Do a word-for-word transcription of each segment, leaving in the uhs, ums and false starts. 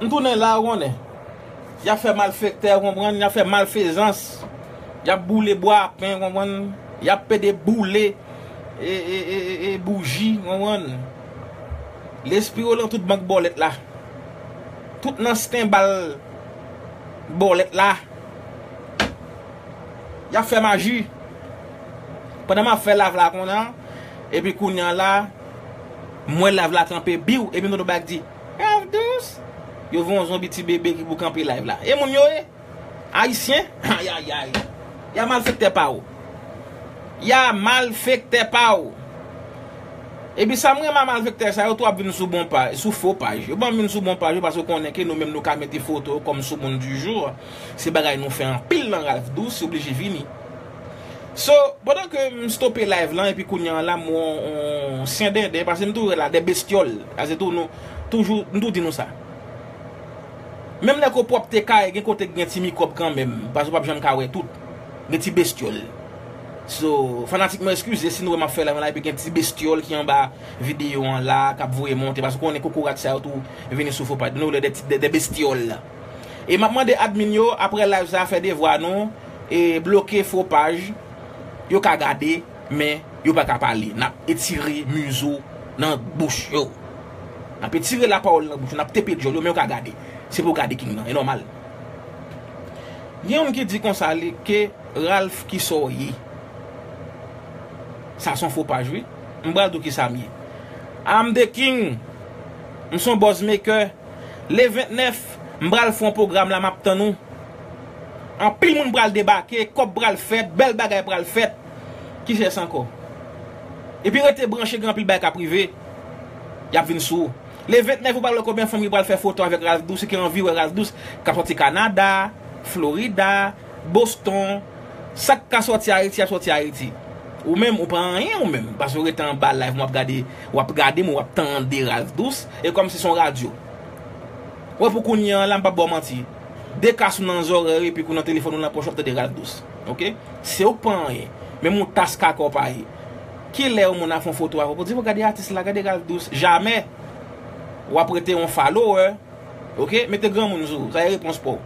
M tounen la, ou konnen. Y ap fè malfektè, ou konprann? Y ap fè malfezans. Y ap boule bwa pen, ou konprann? Y ap pede boule e, e, e, e, e bouji, ou konprann? Lespri yo lan tout bank bòlèt la. Tout nan sten bal bòlèt la. Y ap fè maji. Pandan m ap fè live la kounye a, epi kounye a la, m wè live la kanpe, biw, epi m tande yon bagay k di, Ralph Douce! Yo voye yon zonbi ti bebe ki pou kanpe live la. E moun yo ye? Ayisyen? Ayayay! Y a malfektè pa w. Y a malfektè pa w. Epi sa m renmen a malfektè sa yo tou ap vin sou bon paj, sou fo paj. Yo ban m vin sou bon paj yo paske yo konnen ke nou menm nou ka mete foto yo kòm sou moun du jour. Se bagay nou fè anpil nan Ralph Douce, yo blije vini. So, pandan ke m stope live lan, epi kounye a la, m wè yon, yon sendenden, paske m toujou wè la, de bestyòl. Sa se tou nou, toujou, m toujou di nou sa. Menm lè ke w pwòpte kay, gen kote k gen ti mikwòb kanmenm, paske w p ap janm ka wè tout. Gen ti bestyòl. So, fanatik mwen eskize si nou wè m ap fè live la, epi gen ti bestyòl ki anba videyo an la, k ap voye monte, paske w konnen kokorat sa yo tou vini sou fo paj. Nou wè de, de, de bestyòl. E m ap mande admin yo, apre live sa, fè devwa nou, e bloke fo paj, yo ka gade, men yo pa ka pale. N ap etire mizo nan bouch yo. N ap etire lapawòl nan bouch yo, n ap tepe dyòl yo, men yo ka gade. Se pou gade king nan, e nòmal. Gen youn ki di konsa li ke Ralph ki sa w ye. Sa se yon fo paj wi. M pral di w kisa m ye. I'm the king. M se yon buzz maker. Le vennèf, m pral fè yon pwogram la, m ap tann ou. Anpil moun pral debake, kòb pral fèt, bèl bagay pral fèt. Kiyès ankò? Epi rete branche, gen anpil bagay k ap rive. Y ap vin sou ou. Le vennèf, ou pral wè konbyen fanm ki pral fè foto avèk Ralph Douce, ki anvi wè Ralph Douce, k ap sòti Kanada, Florida, Boston, sa k ka sòti Ayiti, ap sòti Ayiti. Ou menm, ou pa anyen ou menm, paske w rete anba live mwen, w ap gade, w ap gade m, w ap tande Ralph Douce, e kòmsi se yon radyo. Wè pou kounye a la, m p ap ba w manti. De kas ou nan zòrèy, epi kou nan telefòn ou nan pòch, w ap tande Ralph Douce. Oke? Se ou k pa anyen. Menm yon tas kaka w pa ye. Kilè yon moun ap fè yon foto avè w, pou di, "Gade atis la, gade Ralph Douce." Jamè. W ap rete yon follower. Oke? Mete granmoun sou ou. Sa e repons pa w.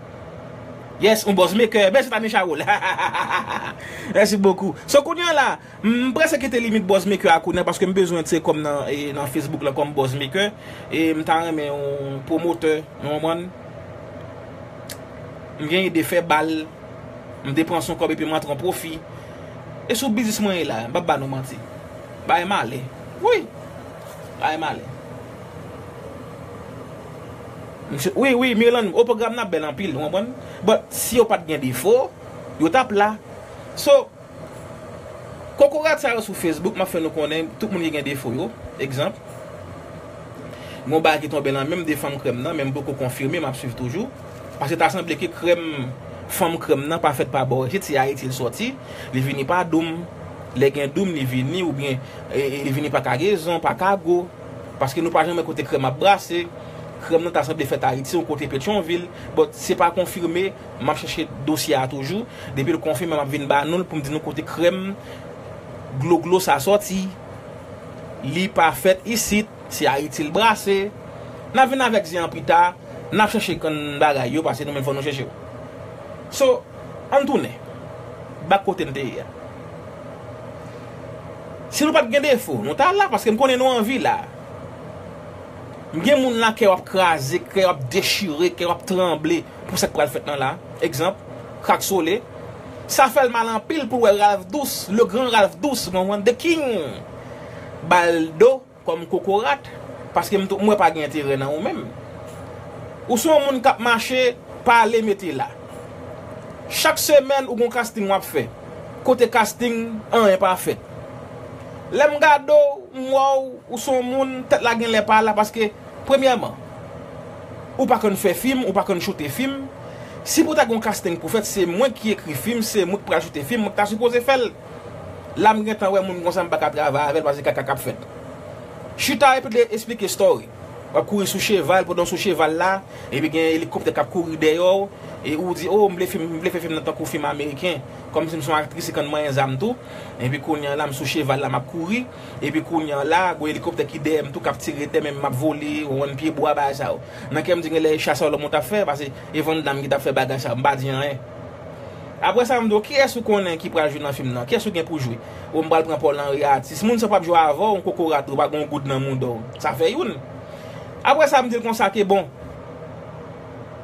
Yes, un buzz maker. Bèl se Tanisha Roll. Merci beaucoup. So, kounye a la, m prèske kite limit buzz maker a kounye a paske m bezwen tire kòb nan, e, nan Facebook la kòm buzz maker. E m ta renmen yon pwomotè, ou konprann? M gen ide fè bal. M depanse yon kòb epi m antre an pwofi. E sou biznis mwen ye la, m p ap ba nou manti. Bagay malè. Wi. Bagay malè. Misye, wi, wi, Mirlande, o pwogram nan ap bèl anpil, ou konprann? But, si yo pa t gen defo, yo t ap la. So, kokorat sa yo sou Facebook, m ap fè nou konnen, tout moun ki gen defo yo. Egzanp, Gon bagay ki tonbe nan men m de fanm krèm nan, men m poko konfime, m ap swiv toujou. Paske ta sanble ke krèm, fanm krèm nan pa fèt pa bò isit, se Ayiti l sòti, li vini pa Doum. Lè gen Doum, li vini, oubyen, e, e, li vini pa kagezon, pa kago. Paske nou pa janm wè kote krèm ap brase. Krèm nan ta sanble fèt Ayiti, yon kote Petyonvil. But se pa konfime, m ap chèche dosye a toujou. Depi l konfime, m ap vin ba nou l pou m di nou kote krèm gloglo sa sòti. Li pa fèt isit, se Ayiti l brase. N a vin avèk zen an pita, n ap chèche grenn bagay yo, paske nou menm fò nou chèche yo. So, ann tounen. Bak kote n te ye a. Si nou pa t gen defo, nou ta la, paske m konnen nou anvi la. M gen moun la, kè yo ap kraze, kè yo ap dechire, kè yo ap tranble pou sa k pral fèt nan la. Egzanp, Crack Soleil. Sa fè l mal anpil pou l wè Ralph Douce, le grand Ralph Douce, ou konprann, the king. Ba l do kòm kokorat, paske m tou, m wè pa gen enterè nan ou menm. Ou se yon moun k ap mache, pale, mete la. Chak semèn, ou gon casting w ap fè. Kote casting, anyen pa fèt. Lè m gade w, m wè w, ou se yon moun, tèt la genlè pa la, paske, premyèman, ou pa konn fè fim, ou pa konn choute fim. Si pou ta gon casting pou fèt, se mwen ki ekri fim, se mwen ki pral choute fim, mwen ki ta sipoze fè l. La m gentan wè moun konsa m pa ka travay avè l paske kaka k ap fèt. Chita epi de esplike story. W ap kouri sou cheval, pandan w sou cheval la, epi gen elikoptè k ap kouri dèyè w, e ou di, "O, m vle fim, m vle fè fim nan tankou fim ameriken." Kòmsi m se yon aktris ki konn manyen zam tou. Epi kounye a la, m sou cheval la, m ap kouri. Epi kounye a la, gon elikoptè ki dèyè m tou, k ap tire tè, men m ap vole, w konprann, pye bwa, bagay sa yo. Nan kè m di, "Genlè e chase a lòm ou t ap fè, paske e Van Damme ki t ap fè bagay sa yo." M pa di anyen. Apre sa, m di, "Kiyès ou konnen ki pral jwe nan fim nan? Kiyès ou gen pou jwe?" "O, m pral pran Paul Henry, atis." Moun sa p ap jwe avè w, yon kokorat, ou pa gen yon goud nan mouda w. Sa fè youn. Apre sa, m di l konsa ke, "Bon,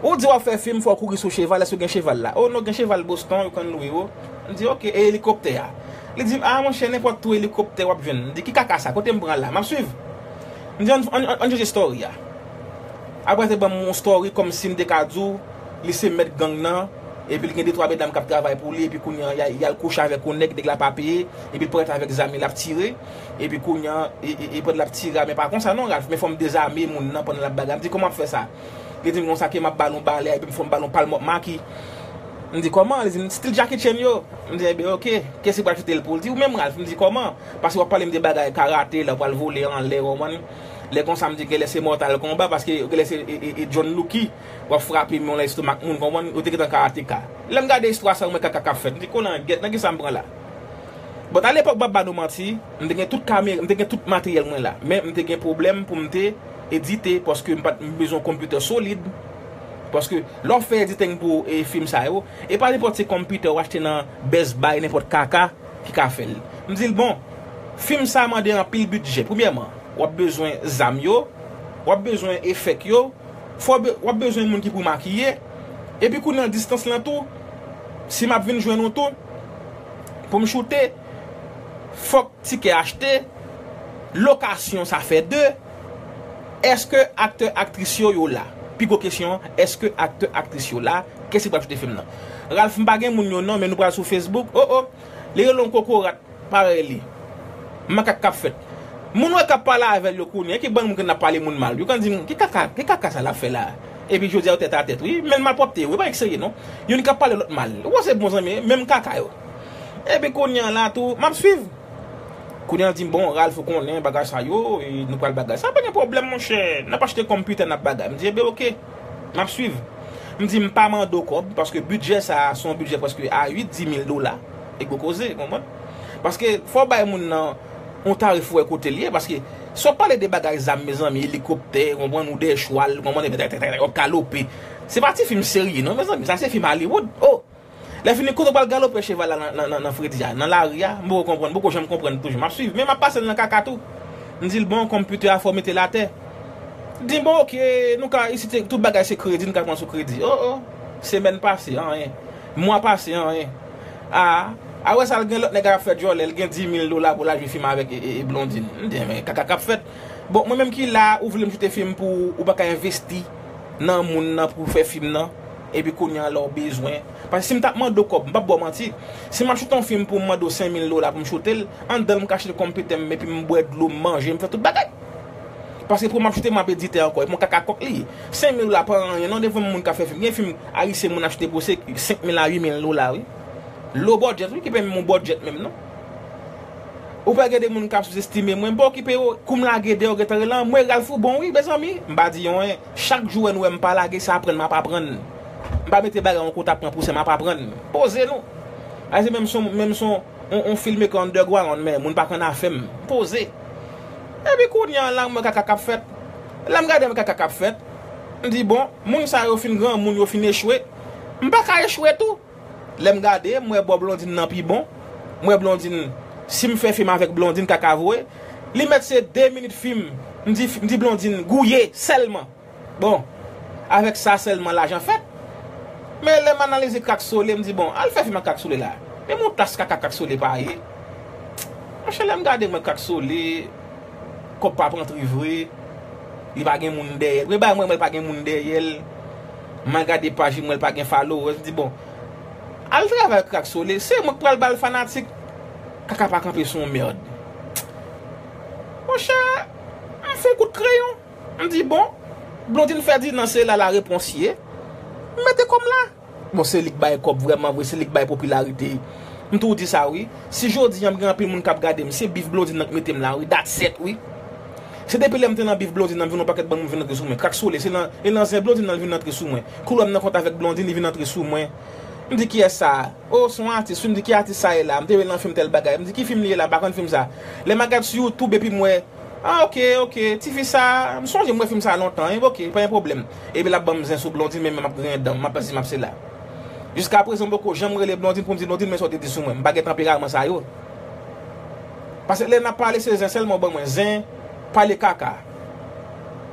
ou di w ap fè fim, fò w kouri sou cheval, èske w gen cheval la?" "O, non, gen cheval Boston, yo konn lwe yo." M di, "Oke, e elikoptè a?" Li di m, "A, monchè, nenpòt tou elikoptè w ap jwenn." M di, "Ki kaka sa? Kote m pran l la? M ap swiv." M di, "Ann, ann, ann, ann chanje story a." Apre, te ban m yon story kòmsi m te ka di w, li se mèt gang nan, epi l gen de twa medam k ap travay pou li, epi kounye a, y a- y al kouche avèk yon nèg, nèg la pa peye, epi l parèt avèk zam li, l ap tire, epi kounye a, e, e, e pandan l ap tire a, men pa konsa non, Ralph, men fò m dezame moun nan pandan l ap bagay. M di, "Kòman w ap fè sa?" Li di m konsa ke m ap ba l yon balè, epi m fò m ba l yon palm up maki. M di, "Kòman?" Li di m, "Stil Jackie Chan yo." M di, "Ebyen, oke, kiyès ki pral choute l pou w?" Li di, "Ou menm, Ralph." M di, "Kòman?" Paske w ap pale m de bagay karate, lè w pral vole anlè, w konprann. Lè konsa, m di, "Genlè se Mortal Kombat, paske genlè se e, e, e John Lucky, w ap frape men w nan lestomak moun, w konprann, ou te gentan karateka." Lè m gade istwa sa, mwen kaka k ap fèt. M di, "Konan, gèt, nan ki sa m pran la?" But, alepòk, m p ap ba nou manti, m te gen tout kamera, m te gen tout materyèl mwen la. Men, m te gen pwoblèm pou m te edite, paske m pa t, m bezwen yon konpitè solid. Paske, lè w ap fè editing pou, e, fim sa yo, e pa nenpòt se konpitè w achte nan Best Buy, nenpòt kaka ki ka fè l. M di l, "Bon, fim sa mande anpil bidjè. Premyèman, w ap bezwen zam yo, w ap bezwen efèk yo, fò be- w ap bezwen moun ki pou makiye, epi kounye a distans lan tou, si m ap vin jwenn ou tou, pou m choute, fòk tikè achte, lokasyon sa fè de, èske aktè aktris yo, yo la?" Pi gwo kesyon an, èske aktè aktris yo la? Kiyès ki pral choute fim nan? "Ralph, m pa gen moun yo non, men nou pral sou Facebook." O, o, li rele yon kokorat parèy li. Makak k ap fèt. Moun wè k ap pale avè l yo kounye a, ki bann moun ki n ap pale moun mal. Yo konn di m, "Ki kaka, ki kaka sa l ap fè la?" Epi jodi a yo tèt a tèt, wi. Men malpwòpte, wi, pa gen serye non. Youn k ap pale lòt mal. Ou panse bon zanmi, menm kaka yo. Epi kounye a la tou, m ap swiv. Kounye a l di m, "Bon, Ralph, ou konnen bagay sa yo, e nou pral bagay sa, pa gen pwoblèm, monchè. N ap achte konpitè, n ap bagay." M di, "Ebyen, oke, m ap swiv." M di, "M pa mande w kòb, paske bidjè sa a, se yon bidjè prèske a uit, dis mil dola. E gwo koze, w konprann? Paske fò w bay moun nan yon tarif ou wè kote l ye, paske si w ap pale de bagay zam, mezanmi, elikoptè, w konprann, ou de chwal, w konprann, w ap galope. Se pa ti fim serye, non, mezanmi, sa se fim Hollywood. O! Lè fini, kote w pral galope cheval la nan, nan, nan, nan fredi a, nan lari a, m poko konprann, m poko janm konprann toujou. M ap swiv, men m ap pase l nan kaka tou. M di l, "Bon, konpitè a, fò w mete l atè." Di, "Bon, oke, nou ka, isit, tout bagay se kredi, nou ka pran sou kredi." O, o, semèn pase, anyen. Mwa pase, anyen. A, apre sa, l gen lòt nèg ap fè djòlè, l gen dis mil dola pou l al jwe fim avèk, e, e, e Blondine. M di, "Men, kaka k ap fèt." Bon, mwen menm ki la, ou vle m choute fim pou ou, ou pa ka envesti nan moun nan pou fè fim nan, epi kounye a la w bezwen. Paske si m t ap mande w kòb, m p ap ba w manti. Si m ap choute yon fim pou m mande w senk mil dola pou m choute l, anndan l m ka achte konpitè m, epi m bwè dlo, m manje, m fè tout bagay. Paske pou m ap choute, m ap edite ankò, epi yon kaka kòk li ye. Senk mil dola pa anyen non, devan moun k ap fè fim. Gen fim ayisyen moun achte pou se senk mil a uit mil dola, wi. Low budget, wi, ki pa menm yon budget menm non. Ou pa gen de moun k ap souzestime mwen, m pa okipe yo. Kou m lage deyò, gentan rele anmwe, Ralph ou bon wi, mezanmi. M pa di yon en. Chak jou wè nou wè m pa lage, se aprann m ap aprann. M pa mete bagay yon kote ap pran pou sè, m ap aprann. Poze nou. Ay se menm son, menm son, on, on filmmaker underground, men moun pa konn afè m. Poze. Epi kounye a la, m wè kaka k ap fèt. Lè m gade m wè kaka k ap fèt, m di, "Bon, moun sa yo fin granmoun, yo fin echwe. M pa ka echwe tou." Lè m gade, m wè bò Blondine nan pi bon. M wè Blondine, si m fè fim avèk Blondine, kaka voye. Li mèt se de minit fim. M di, m di Blondine, "Gouye sèlman." Bon, avèk sa sèlman lajan fèt. Men lè m analize Crack Sole, m di, "Bon, al fè fim ak Crack Sole la." Men m yon tas kaka Crack Sole pa ye. Monchè, lè m gade mwen Crack Sole, kòb p ap rantre vre. Li pa gen moun dèyè l. Premye bagay mwen, mwen pa gen moun dèyè l. Mwen gade paj li, mwen l pa gen followers. M di, "Bon, al travay Crack Sole, se mwen k pral ba l fanatik." Kaka pa kanpe sou yon mèd. Monchè, m fè yon kout kreyon. M di, "Bon, Blondine Ferdinand, se la la repons ye." M mete kò m la. Bon, se li k bay kòb vrèman vre, se li k bay popilarite. M toujou di sa wi. Si jodi a m gen anpil moun k ap gade m, se bif Blondine nan k mete m la wi, dat sèt wi. Se depi lè m te nan bif Blondine nan m vin yon pakèt bann moun vin antre sou mwen. Krak Sole, se nan, e nan zen Blondine nan l vin antre sou mwen. Kou lè m nan kontak avèk Blondine, li vin antre sou mwen. M di, "Kiyès sa a?" "O, se yon atis wi." M di, "Ki atis sa ye la?" M te wè l nan fim tèl bagay. M di, "Ki fim li ye la? M pa konn fim sa." Lè m al gad sou YouTube epi m wè, "Ah, ok, ok, tifi sa, m sonje m wè fim sa lontan, wi, ok, pa gen pwoblèm." Epi l ap ban m zen sou Blondine, men m ap griyen dan m, m ap pase, m ap sela. Jiskaprezan, m poko janm rele Blondine pou m di, "Blondine, men sa w te di sou mwen." M pa gen tanperaman sa yo. Paske lè n ap pale, se zen sèlman w ban mwen. Zen, pale kaka.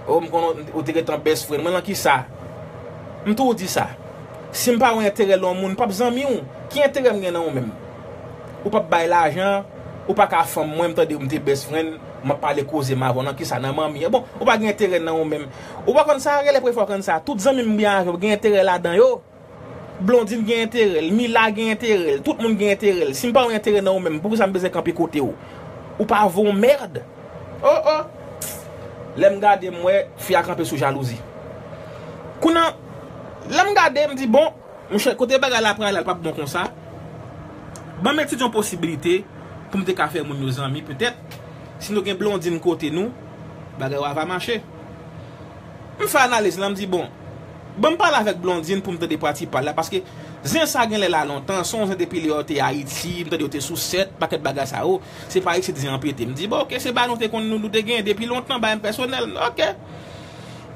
O, m konnen ou te gentan best friend mwen nan kisa? M toujou di sa. Si m pa wè enterè nan yon moun, m p ap zanmi w. Ki enterè m gen nan ou menm? Ou p ap bay lajan, ou pa ka fanm mwen, m tande w, m te best friend, m ap pale koze m avè w nan kisa? Nan manmi an. Bon, ou pa gen enterè nan ou menm. Ou pa konn sa, rele premye fwa w konn sa. Tout zanmi m byen avè w, gen enterè ladan yo. Blondine gen enterè l, Mila gen enterè l, tout moun gen enterè l. Si m pa wè enterè nan ou menm, poukisa m bezwen kanpe kote w? Ou pa vo yon mèd. Oh, oh. Lè m gade, m wè fi a kanpe sou jalouzi. Kounye a, lè m gade, m di, "Bon, monchè, kote bagay la pral la, l p ap bon konsa. Ban m etidye yon posibilite pou m te ka fè moun yo zanmi, petèt, si nou gen Blondine kote nou, bagay yo a va mache." M fè analiz la, m di, "Bon, ban m pale avèk Blondine pou m tande pati pa l la, paske zen sa gen lè la lontan, se yon zen depi lè yo te Ayiti, m tande yo te sou sèt, pakèt bagay sa yo, se pa isit zen an pete." M di, "Bon, ok, se bagay nou te konn, nou, nou te gen depi lontan, bagay m pèsonèl, ok."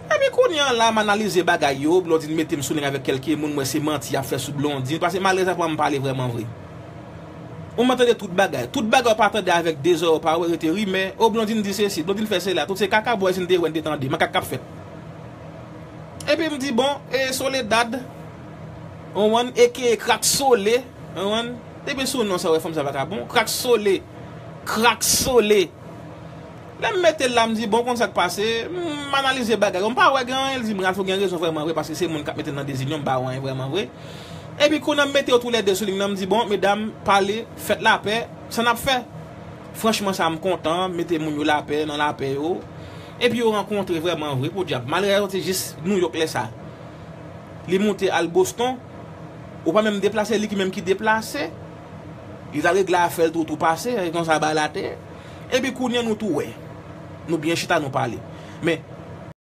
Epi kounye a la, m analize bagay yo, Blondine mete m sou liy avèk kèlke moun, m wè se manti y ap fè sou Blondine, paske malerezman pa m pale vrèman vre. Ou mwen tande tout bagay. Tout bagay ou pa tande avèk de zòrèy ou pa wè rete rimè. O, Blondine di sesi, Blondine fè sela. Tout se kaka bòy si n te wè n te tande. Makak k ap fèt. Epi m di, "Bon, e Soledad, ou konprann, eke Krak Sole, ou konprann, depi sou non sa w wè fanm sa pa ka bon. Krak Sole, Krak Sole." Lè m mete l la, m di, "Bon, konn sa k pase, m analize bagay yo, m pa wè gen anyen." L di m, "Ralph, ou gen rezon vrèman vre, paske se moun k ap mete l nan dezinyon, m pa wè anyen vrèman vre." Epi kounye a m mete yo toulède sou liy nan, m di, "Bon, medam, pale, fèt lapè, sa n ap fè?" Franchman, sa m kontan, mete moun yo lapè, nan lapè yo. Epi yo rankontre vrèman vre, podyab. Malerezman, se jis Nouyòk lè sa. Li moute al Boston, ou pa menm deplase, li ki menm ki deplase. Li t al regle afè l tou, tou pase, e konsa bagay la te ye. Epi kounye a nou tou wè. Nou byen chita, nou pale. Men,